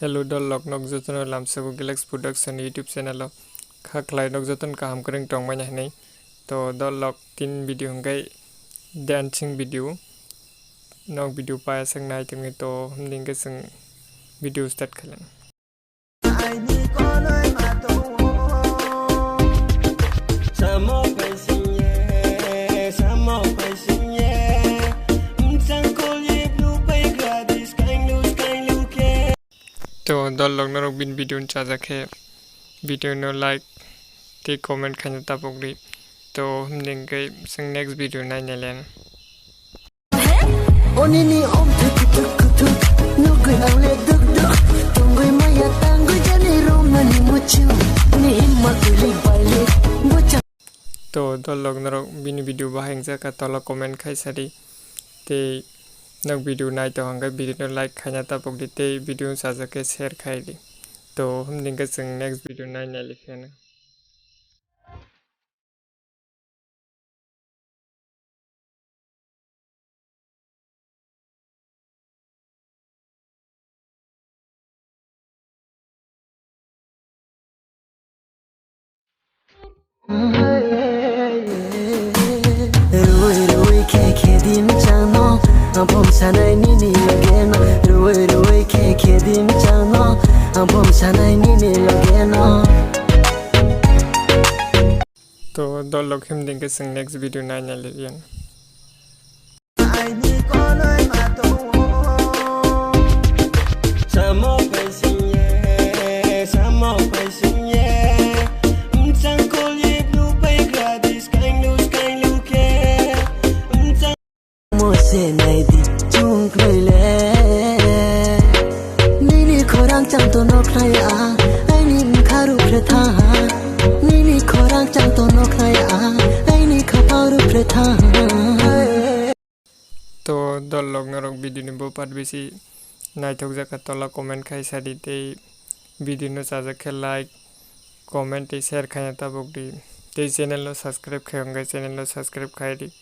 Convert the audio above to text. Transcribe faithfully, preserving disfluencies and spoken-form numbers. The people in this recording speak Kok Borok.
Hello dol rok, nok jotono lamsogo Galax Production YouTube channel o. Kha khlai nok jotono kaham kwrwng tongmani hinwi. To dol rok, tin video hwnkhe dancing video. Nok video paya swk nai tongwi, to himdi hwnkhe chwng video start khailana. To dol rok, norok bini video no chajak khe video no like tei comment khaina tapok di. To himdi hwnkhe chwng next video nai nai le. Onini om thuk thuk thuk thuk, nugui ang le duk duk, tungui maya tangui jani romani muchu, ni himma kuli baile, bucha. To dol rok, norok bini video bahai wngjakha tola comment khai sadi, tei nok video nai to hwnkhe video no like khaina tapok di tei video chajak khe share khai di. To himdi hwnkhe chwng next video nai nai le phiyano. Rui rui khe khe dim changno, aphom sanai nini loge no. Rui rui khe khe dim changno, aphom sanai nini loge no. To dol rok, himdi hwnkhe chwng next video nai nai le yan. Mose naidi chungkhlaile. Nini khorang chang tono khlai a, aini mkha rupre tha. Nini khorang chang tono khlai a, aini khaphang rupre tha. To dol rok, norok video ni bo part bisi naithok jakha tola comment khai sadi tei video no chajak khe like, comment tei share khaina tapok di. Tei channel no subscribe khai hwnkhe channel no subscribe khai di.